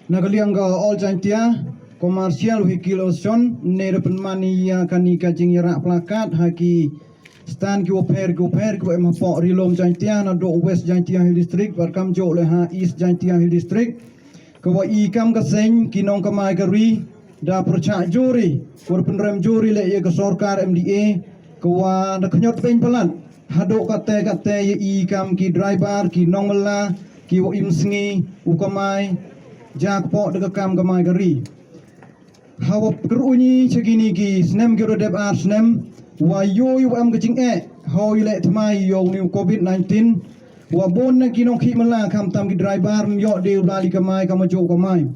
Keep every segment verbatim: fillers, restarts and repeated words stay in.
Na ka liang ka All Jaintia Commercial Vehicle Association ne da pynman ïa kane ka jingïarap plakat ha ki stand ki wapher ki wapher ki wa em hapoh Ri Lum Jaintia, naduh West Jaintia Hills District bad kamjooh le ha East Jaintia Hills District. Ka wa i kam ka seng ki nongkamai ka ri da pyrchah jur i, ka wa pynrem jur i le ïa ka sorkar M D A, ka wa da khñiot beiñ palat haduh kate kate ïa i kam ki driver, ki nongmylla, ki wa im sngi u kamai ja kpoh da ka kam kamai ka ri. Ha wa kyruni cha kini ki snem ki wa dep ar snem, wa ïoh ïoh em ka jingeh ha u leh thymmai ïa u ni u covid nineteen, wa bun na ki nongkhih mylla khamtam ki driver ym ïoh de u la li kamai kamajooh kamai.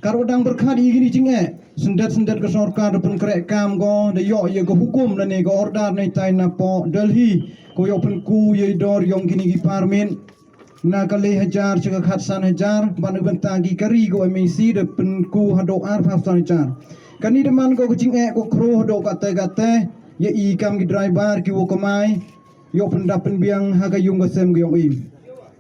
Kat wa dang pyrkhat ïa kini jingeh, syndet syndet ka sorkar da pynkreh kam ko da ïoh ïa ka hukum lane ka order na itai napoh Delhi, ko ïoh pynku ïa i dor yong kini ki permit na ka le hajar cha ka khatsan hajar, ban u bynta ki kari ko M A C da pynku haduh arphew san hajar. Kani da man ko ka jingeh ko khro haduh kate kate ïa i kam ki driver ki wa kamai ïoh pyndap pynbiang ha ka yung ka sem ka yong i.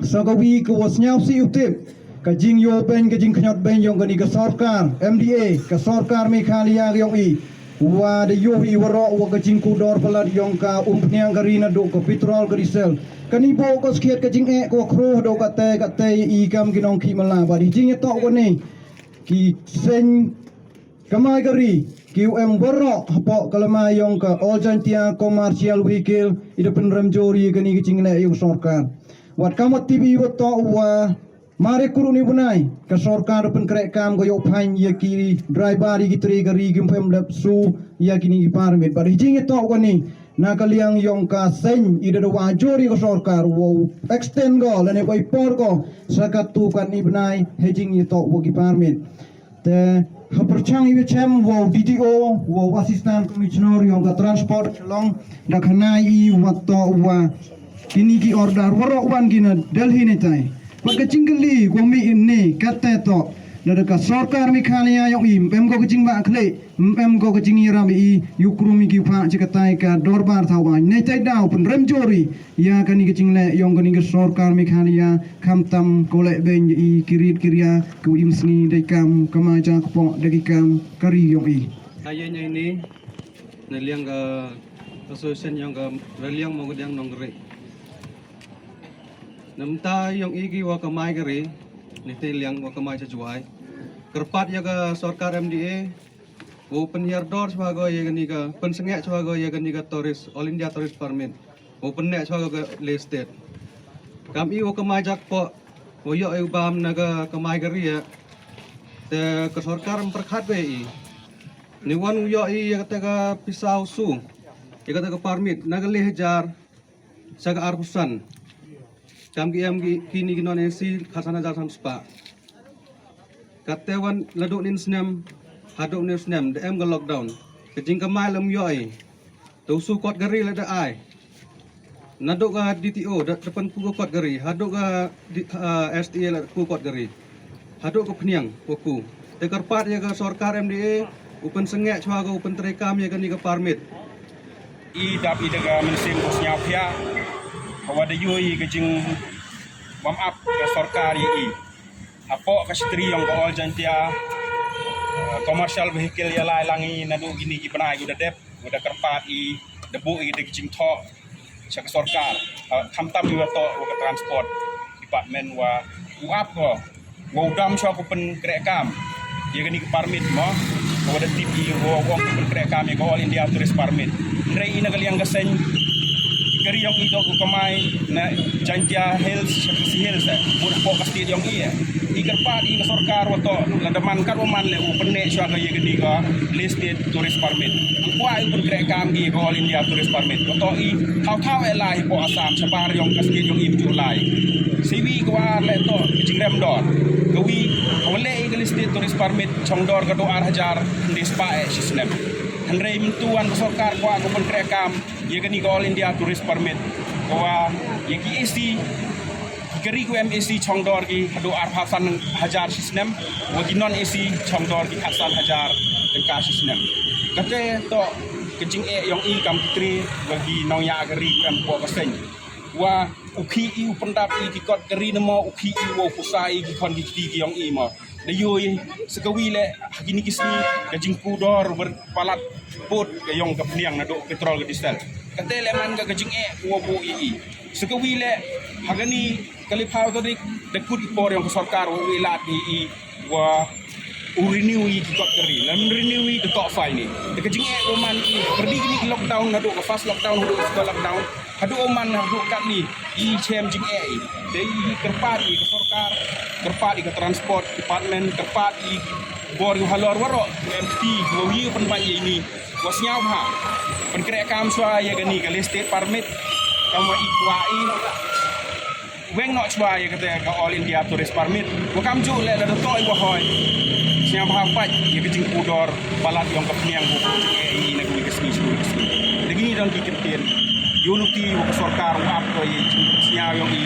Sa ka wi ka wa sñiaw si u tip ka jingïoh beiñ ka jingkhñiot beiñ yong kani ka sorkar M D A, ka sorkar Meghalaya ka yong i, wa da ïoh i waroh wa ka jingkudor palat yong ka umphniang ka ri naduh ka petrol ka diesel. Kani bok ka skhiat ka jingeh ka wa khro haduh kate kate i kam ki nongkhih mylla bad i jingïatoh kani ki seng kamai ka ri ki wa em waroh hapoh ka lama yong ka All Jaintia Commercial Vehicle i da pynrem jur i kani ka jingleh yong sorkar. Wat kam wa tip i wa toh wa mare kuru ni bunai ka sorkar da pynkreh kam ka ïoh phaiñ ïa ki driver ïa ki tre ka ri ki ym phem dep su ïa kini ki permit. Bad i jingïatoh kani na ka liang yong ka seng i da da wa jur i ka sorkar wa extend ko lane wa i por ko sa katu kani bnai ha jingïatoh wa ki permit. Te ha pyrchang i wa chem wa D T O wa Assistant Commissioner yong ka transport long da khana i wa toh wa kini ki order waroh wan ki na Delhi ne tai. Bad ka jingkylli ko mi ne kate toh na da ka sorkar Meghalaya yong i ym em ko ka jingbakhleh, ym em ko ka jingïarap i ïa u krum i ki pha cha katai ka dorbar thaw aiñ ne tai daw pynrem jur i ïa kani ka jingleh yong kani ka sorkar Meghalaya khamtam ko leh beiñ i ki rit ki ria ko im sngi dei kam kamai ja kpoh da ki kam kari yong i. Ayen aini na liang ka association yong ka raliang mo ka diang nong ri. Namta yong i ki wa kamai kari ni te liang wa kamai cha juai. Kyrpad ïa ka sorkar M D A u pynhiar dor chwa ko ïa kani ka pynsngeh chwa ko ïa kani ka tourist, All India Tourist Permit. U pynneh chwa ko ka le state. Kam i u kamai ja kpoh u ïoh i u bam na ka kamai kari ïa. Te ka sorkar ym pyrkhat ko ïa i. Ni wan u ïoh i ïa kata ka pisa u su ïa kata ka permit na ka le hajar sa ka arphew san. Kam ki em ki kini ki non A C khatsan hajar san spah. Kate wan laduh nin snem haduh nin snem da em ka lockdown. Ka jingkamai lam ïoh i. Te u su kot kari la da ai. Naduh ka D T O da pynku ka kot kari haduh ka D- ah, S T A la ku kot kari. Haduh ka phniang wa ku. Te kyrpad ïa ka sorkar M D A u pynsngeh chwa ko u pyntreikam ïa kani ka permit. I dap i da ka mynsiem ko sñiaw phia ha wa da ïoh i ka jing bam ap ka sorkar ïa i. Hapoh ka shtri yong ka All Jaintia, eh, Commercial Vehicle ïa lai lang i naduh kini ki bnai ko da dep ko da kyrpad i da buh i da ki jingthoh cha ka sorkar. Eh, khamtam i wa toh wa ka transport department wa u ap ko wa u dam chwa ko pynkreh kam ïa kani ka permit mo. Ko da tip i wa u ong ko pynkreh kam ïa ka All India Tourist Permit. Hynrei i na ka liang ka seng kari yong i toh ko kamai na Jaintia Hills, Khasi Hills eh. Mut hapoh ka state yong i eh. I kyrpad i ka sorkar wa toh la da man kat wa man le u pynneh chwa ka ïa kani ka le state tourist permit. Kwah i u pynkreh kam ki ka All India Tourist Permit. Wa toh i thaw thaw eh lai hapoh Assam shabar yong ka state yong i mju lai. Siwi ka wa le toh ka jingrem dor. Ka wi ka wa le i ka le state tourist permit chong dor ka do ar hajar hynrei spah eh shi snem. Hynrei myntu wan ka sorkar kwah ka pynkreh kam ïa kani ka All India Tourist Permit. Ka wa ïa ki A C ki kari ko em A C chong dor ki haduh arphew san hajar shi snem, wa ki non A C chong dor ki khatsan hajar tyngka shi snem. Kate toh ka jingeh yong i kam ki tre wa ki nongïaid kari ko em hapoh ka seng. Wa u khih i u pyndap i ki kot kari ne mo u khih i wa u pusa i ki khon ki kti ki yong i mo. Da ïohi sa kawi leh ha kine ki sngi ka jingkordor bad palat bud ka ïong ka pniang naduh petrol ka diesel. Kata leh man ka ka jingeh u wa buh ïa i. Sa kawi leh ha kane ka liphaw tarik da kut i por ïong ka sorkar wa u lad ïa i wa u renew i ki kot ka ri. Lam renew i da toh fine. Da ka jingeh wa man i pyrdi kine ki lockdown naduh ka first lockdown haduh ka second lockdown. Haduh man haduh katni i chem jingeh i. Dei i kyrpad i ka sorkar, kyrpad i ka transport department, kyrpad i bor ïa u halor waroh u M P wa wi u pynbait ïa ini. Wa sñiaw bha. Pynkreh kam shuwa ïa kani ka listed permit. Kam wa i kwah i. Weng noh shuwa ïa kata ka All India Tourist Permit. Wa kam ju leh la da toh i wa hoi. Sñiaw bha pait ïa ka jingkordor palat ïong ka pniang bu jingeh i na kani ka sngi shu ka sngi. Lagi ni don ki ktien. Unity wa ka sorkar wa ap ko ïa jingpynsñiaw ïong i.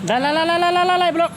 Dah, lah, lah, lah, lah, lah, lah, lah, blok.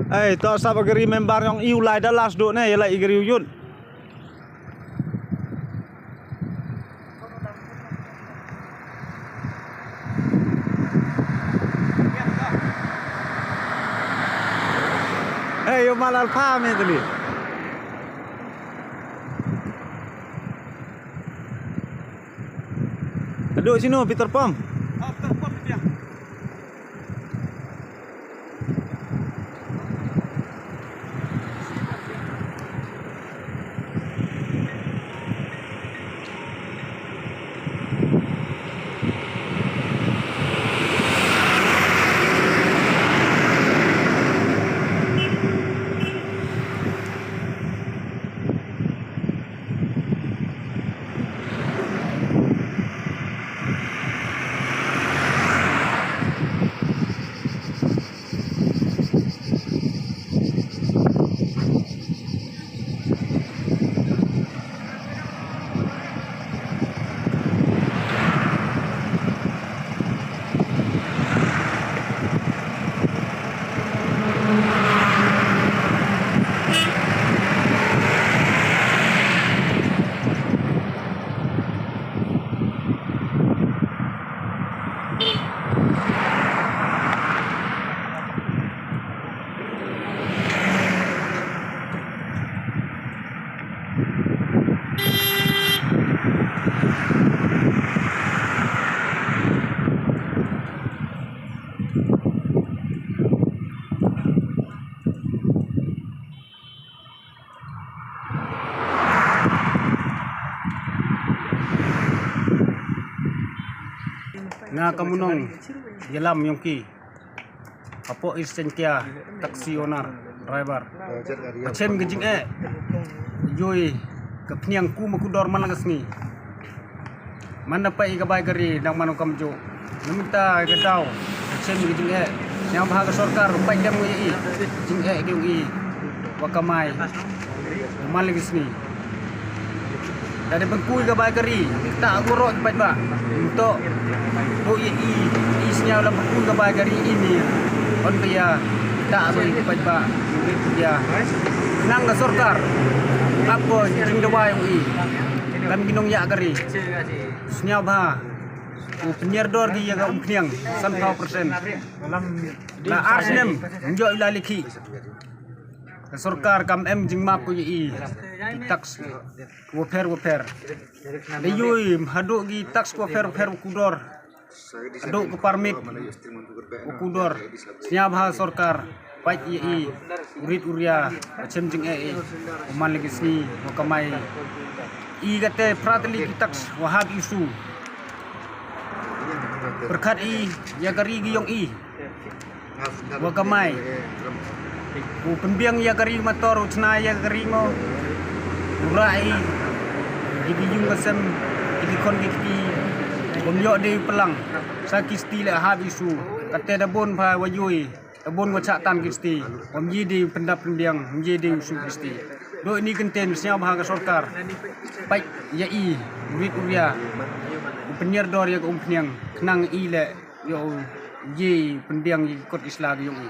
Ei, to sap ka ri member ïong i u lai da last do ne, ïa lai i ka ri u yun. Ei, ïa u mal alpha me tali. Aduh sino Peter Pom. Ah, Peter Pom dia. Nga ka Munong, ïalam ïong ki. Hapoh East Jaiñtia, taxi owner. Driver. Pachem ka jingeh. Yoi ka pniang ku ma ku dor man la ka sngi. Man na pei ka bai kari dang man kam jo. Namta ka daw. Pachem ka jingeh. Sniawbha ka sorkar pei dem ngi i. Jingeh ki i. Wa kamai. Man la ka sngi. Da de pengkui ka bai kari, ta goro pait ba. Untuk tu i i i sniaw la pengkui ka bai kari ini. On pia ta goro pait ba. Ya. Nang ka sorkar. Apa jing dawai i. Kan ginong ya kari. Sniawbha. U penyer dor gi ya ka um khniang. San pau persen. La arsnem. Njo ila likhi. Ka sorkar kam em jingmap ku i. Tax. Wafer wafer. Dei yui haduh gi tax wafer wafer u kudor. Haduh ke permit u kudor. Sniawbha sorkar. Pait i i. Urit uria. Pachem jingeh i. Uman lagi sni. Wa kamai. I kate prateli ki tax wahab isu. Berkat i ya kari gi yong i. Wa kamai. U pynbiang ya kari motor u chna ya kari mo. U rai. Di bi yung ka sem. Di bi kon ki kti. Bom yo de pelang. Sa kisti le hab isu. Kate da bon pha wa yui. Da bon wa chatan kisti. Bom yi de pyndap pynbiang. Bom yi de usu kisti. Do ini kenten sniawbha ka sorkar. Pait ya i. Urit uria. U penyer dor ya ka um khniang. Khnang i le. Yo, ye pynbiang ye kot isla ge yong i.